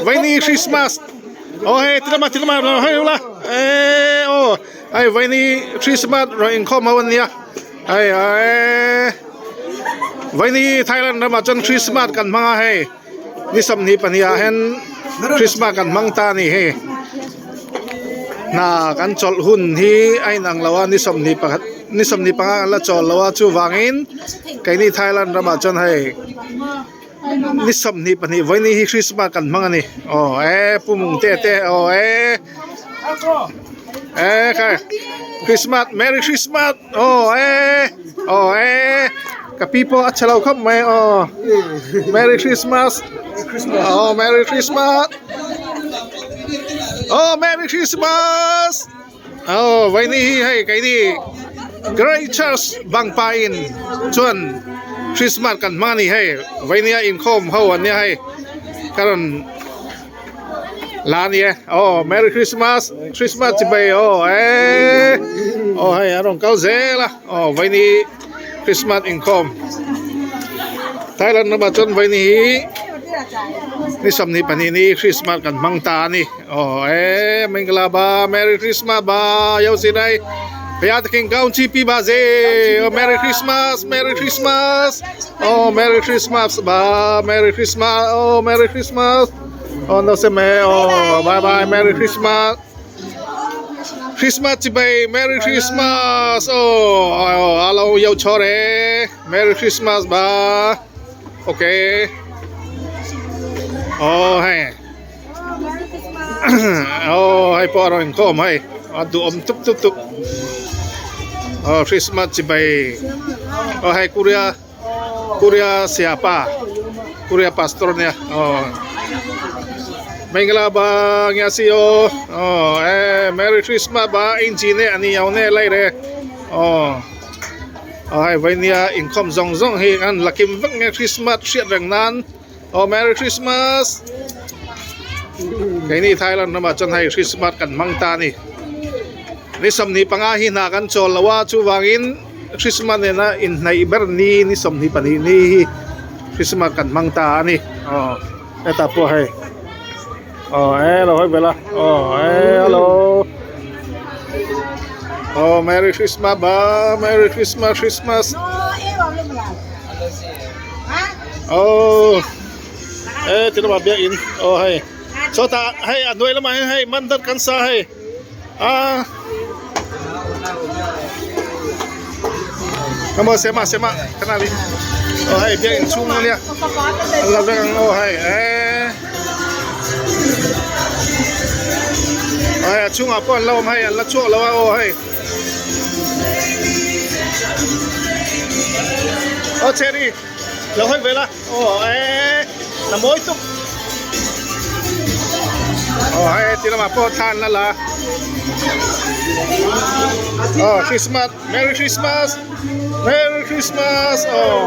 Vaini Christmas aw hei ti lama ti lama lo hei ula eh aw hei Vaini Christmas rawn inkhawm ho ania hei eh Vaini Thailand ramah chuan Christmas kan hmang a hei ni 22 ah hian Christmas kan hmang ta a ni hei hna kan chawlh hun hi a inang lo a ni 21 ni 25 kan la chawl lo a chuvangin keini Thailand ramah chuan hei. Ni 22 vawiin hi Christmas kan hmang a ni aw e pu mung te te aw e e khai Christmas Merry Christmas aw e aw e ka pi pawh a chhe lo khawp mai aw Merry Christmas aw Merry Christmas aw Merry Christmas Aw vawiin hi hei keini Great Church Bangpain chuan Christmas kan hmang a ni hei vawiin a inkhawm ho an nia hei ka rawn la a ni e aw Merry Christmas Christmas chibai aw eee aw hei a rawn kal zel a aw vawiin hi Christmas inkhawm Thailand ramah chuan vawiin hi ni 22 ni Christmas kan hmang ta a ni. Oh eh mingla ba Merry Christmas ba yo si nai Pia taking kaun chi pi ba ze oh Merry Christmas Merry Christmas oh Merry Christmas ba Merry Christmas oh Merry Christmas oh no se me oh bye bye Merry Christmas Christmas chi bai Merry Christmas oh oh alo yo chore Merry Christmas ba okay oh hey Aw hei pawh a rawn inkhawm hei a duhawm tup tup tup aw Christmas chibai aw hei Korea Korea siapa Korea pastor ania aw Mengla ba nge si aw aw eh Merry Christmas ba inchi ne ani au ne lai re aw aw hei vainia inkhawm zawng zawng hi an lakim vek nge Christmas hriat reng nan. Aw Merry Christmas Keini Thailand ramah chuan hei Christmas kan hmang ta a ni ni 25 hi hna kan chawl lo a chuvangin Christmas nena inhnaih ber ni ni 22 ni hi Christmas kan hmang ta a ni aw hetah pawh hei aw e lo hawi vel a aw e hello aw Merry Christmas ba Merry Christmas Christmas. Oh eh ti lama biak in oh hei sawtah hei a hnuai lamah hian hei man dat kan sa hei ah emaw sema sema kan ali oh hei biak in chhung ania an la vek ang oh hei eh oh hei a chhungah pawh an la awm hei an la chhuak lo a oh hei. Aw cherry lo hawi ve la aw eh na mawi tuk aw hei ti lamah pawh thla an la la aw Christmas Merry Christmas Merry Christmas aw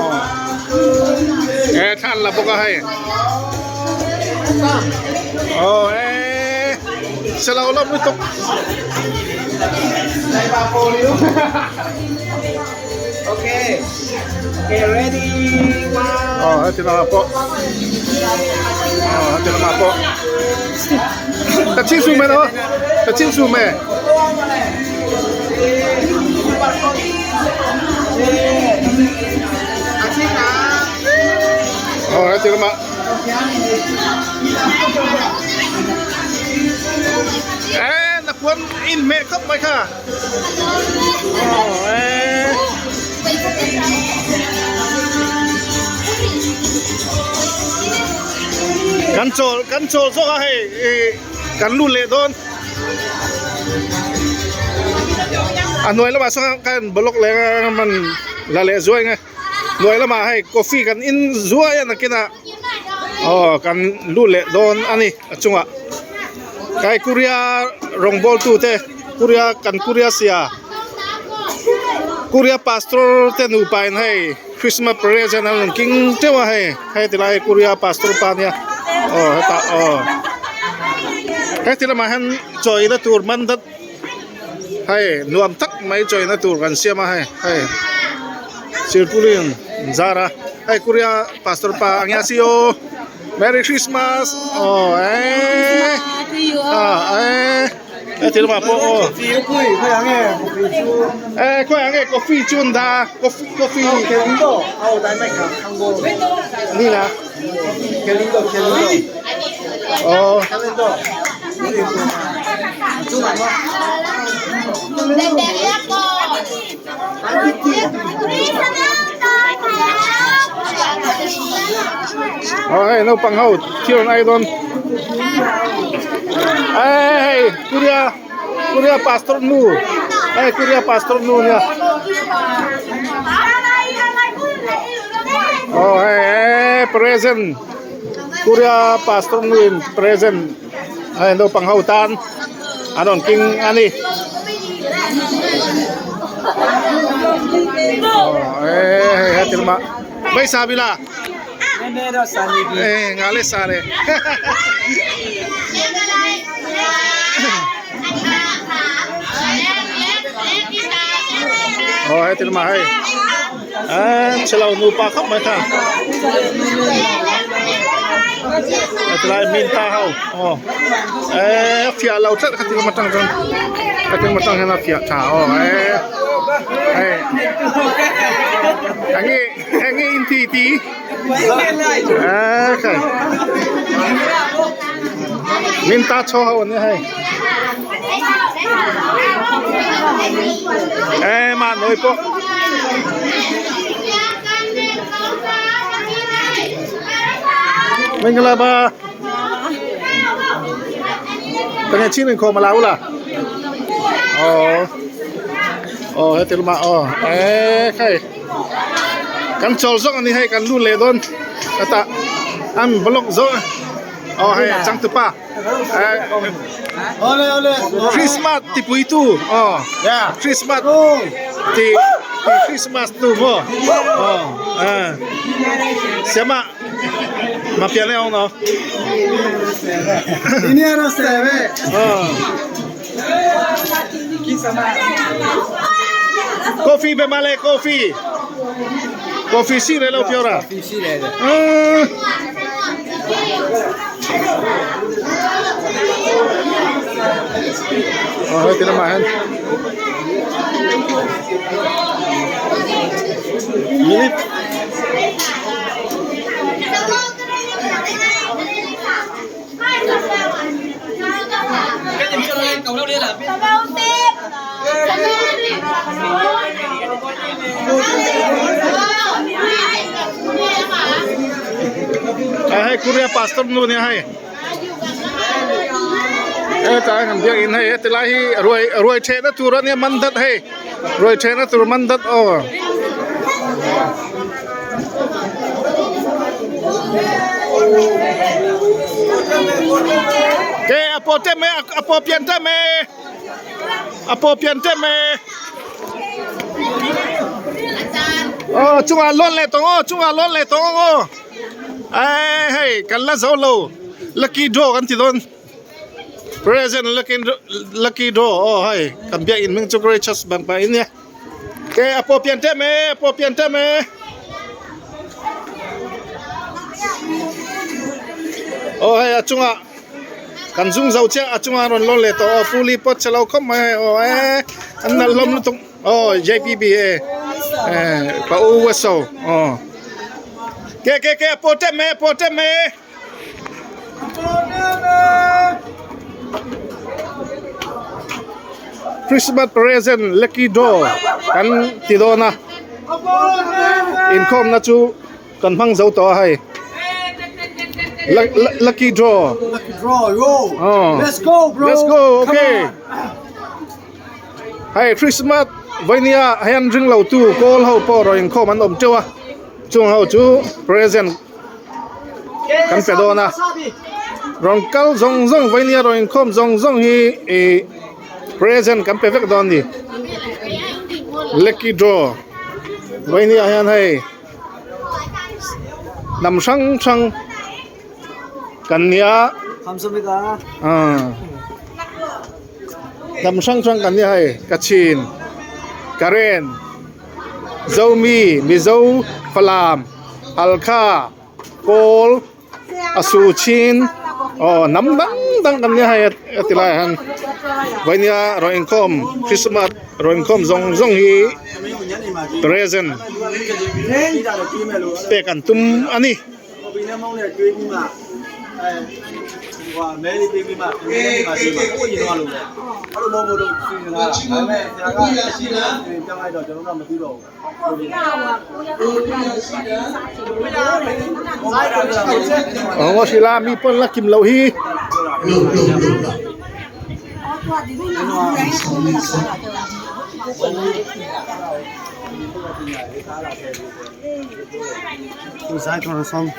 eh thla an la bawk a hei aw eh se lo lawm lutuk. Okay. Okay, ready? One. Oh, heti lamah pawh. Oh, heti lamah pawh. Ka chin su me no. Ka chin su me. Oh, heti lamah. Eh, na puan in hmeh khawp mai kha. Oh, eh. Kan chawl kan chawl zawk a hei kan lut leh dawn. A hnuai lamah sawn kan block leh a man la leh zuai nge. Hnuai lamah hei coffee kan in zuai a nakinah aw kan lut leh dawn a ni a chungah kai Korea rawngbawl tu te Korea kan Korea sia Korea pastor te nupa in hei Christmas present an rawn king teuh a hei hei ti lai Korea pastor pa ania aw hetah aw heti lamah hian chawina tur man dat. Hei nuam tak mai chawina tur kan siam a hei hei sirpulin an zar a hei Korea pastor pa ang hian si aw. Merry Christmas aw eh ah eh heti lamah pawh aw eh khawiah nge coffee chu an dah a coffee coffee ni la aw Aw hei naupang ho thil an ei dawn eh hei Korea Korea pastor nu hei Korea pastor nu nia aw hei eh present Korea pastor nu in present hei naupang ho tan an rawn king a ni aw eh hei heti lamah Baisa bila eh nga le sa le aw heti lamah hei eh chhelo nupa khawp mai kha hetilai min ta ho aw eh a fiah lo tlat kha thil atang chuan ka thil atang hian a fiah tha aw eh hei eng nge eng nge in ti ti eh khai min ta chho ho ania hei eh mah nawi pawh. Mingalaba Tanga chin in khom ala ula oh oh he tilma oh eh khai kan chol zong ani hei kan lu le don ata an block zo oh hei chang tu pa Ole ole. Christmas ti pui tu oh Yeah. Christmas ti ti Christmas tu mo oh eh siama ma pian le ong no Ini harus sebe. oh Coffee be male coffee Coffee si le lo piora Mm. Oh, hei ti lamah hian minute hei Korea pastor nu nia hei hetlai kan biak in hei heti lai hi ruai ruai thehna tur ania man dat hei ruai thehna tur man dat aw. Ke a pawh tem e a pawh pian tem e a pawh pian tem e aw chungah lawn leh tawng aw chungah lawn leh tawng aw eh hei kan la zo lo lucky draw kan ti dawn present lucky lucky draw aw hei kan biak in hming chu gracious bang pa in nia. Ke a pawh pian tep mai a pawh pian tep mai aw hei a chungah kan zung zo chiah a chungah a rawn lawn leh tawh aw fully pot chhe lo khawp mai hei aw eh an nalh hlawm lutuk aw J P B e eh pa u waso aw ke ke ke a pawh tep mai a pawh tep mai. Christmas present lucky draw kan ti dawn a inkhawmna chu kan hmang zo tawh a hei lucky draw Let's go bro let's go okay hei Christmas vainia hian ring lo tu kawl ho pawh rawn inkhawm an awm teuh a chung ho chu present kan pe dawn a rawn kal zawng zawng vainia rawn inkhawm zawng zawng hi ih present kan pe vek dawn a ni lucky draw vainia hian hei hnam hrang hrang kan nia hnam hrang hrang kan nia hei kachin karen. Zomi, Mizo, Falam, Halkha, Kawl, A su chin aw hnam dang dang kan nia hei a ti laiah hian vainia rawn inkhawm Christmas rawn inkhawm zawng zawng hi present pek an tum a ni. Aw hrila mi pawn la kim loh hi.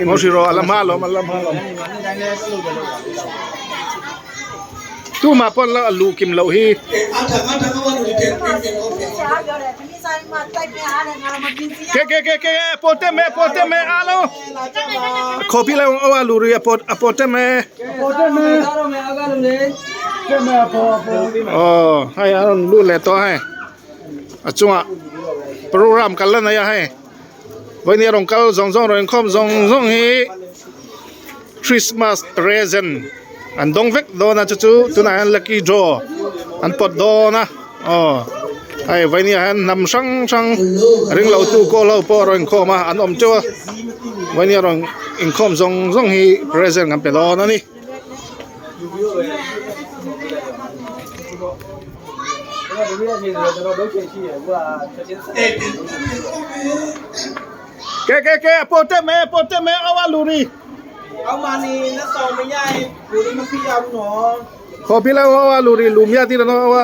Ngaw hri rawh a la hma alawm a la hma alawm. Tumah pawn la luh kim loh hi. Ke ke ke ke pawt te me pawt te me a lo. Khopi la aw a lu ri a pawt a pawt te me. Aw hei a rawn lut leh tawh a hei a chungah program kal la nei a hei vawiin a rawn kal zawng zawng rawn inkhawm zawng zawng hi Christmas present an dawng vek dawn a chu chu tunah hian lucky draw an pawt dawn a aw hei vawiin ah hian hnam hrang hrang ring lo tu kawl ho pawh a rawn inkhawm a an awm teuh a vawiin a rawn inkhawm zawng zawng hi present an pe dawn a ni. Ke ke ke a pawh teh mai a pawh teh mai au a lu ri. Khaw pi lo au a lu ri lu mia ti lo au a.